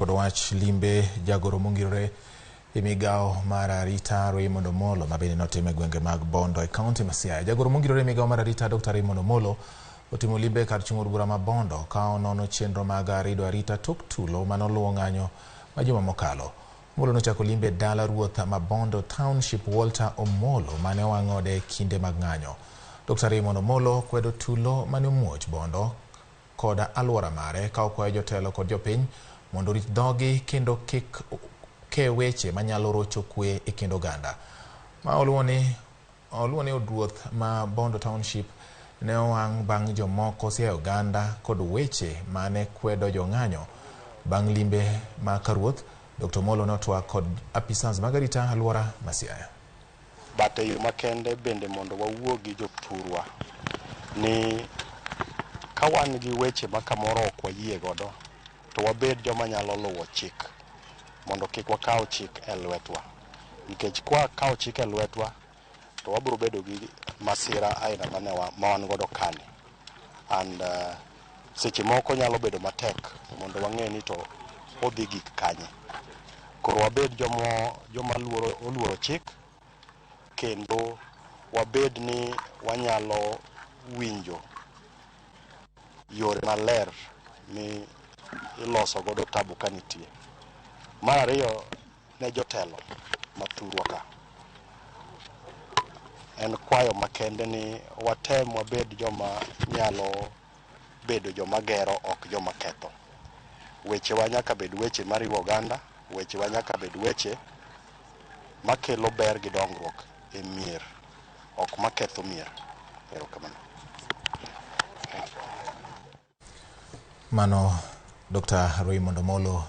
Kod wach limbe jagoro mongirore e migawo mar arita Raymond Omolo ma bende notim e gwenge mag Bondo e kaunti ma Siaya. Jagoro mongirore e migawo mar arita Dr. Raymond Omolo otimo limbe e kar chung' od bura ma Bondo ka onono chenro mag rido arita tok tulo manoluwo ng'anyo ma juma mokalo. Omolo nochako limbe e dala ruoth ma Bondo Township Walter Omolo mane owang' ode e kinde mag ng'anyo. Dr. Raymond Omolo kwedo tulo mane omuoch Bondo kod alwora mare ka okwayo jotelo kod jopiny mondo orit dhogi kendo kik ke weche manyalo rocho kwe e kind oganda. Ma oluwo ni od ruoth ma Bondo Township ne owang' bang' jomoko siayo oganda kod weche mane kwedo jong'anyo. Bang' limbe ma karuoth, Dr. Omolo notwak kod apisas mag arita alwora ma Siaya. But e yo makende bende mondo wawuo gi jothurwa ni ka wan gi weche ma kamoro ok wayie godo to wabed joma nyalo luwo chik mondo kik wakaw chik e lwetwa, nikech kwa kawo chik e lwetwa to wabiro bedo gi masira aina mane ma wan godo kani and seche moko nyalo bedo matek mondo wang'e ni to odhi gik kanye. Koro wabed joma oluoro chik kendo wabed ni wanyalo winjo yore maler mi iloso godo tabu ka nitie. Mar ariyo ne jotelo mathurwa ka, en kwayo makende ni watem wabed joma nyalo bedo joma gero ok joma ketho. Wechewa nyaka bed weche mariwo oganda, wechewa nyaka bed weche makelo ber gi dongruok e mier, ok maketho mier. Erokamano. Mano Dr. Raymond Omolo.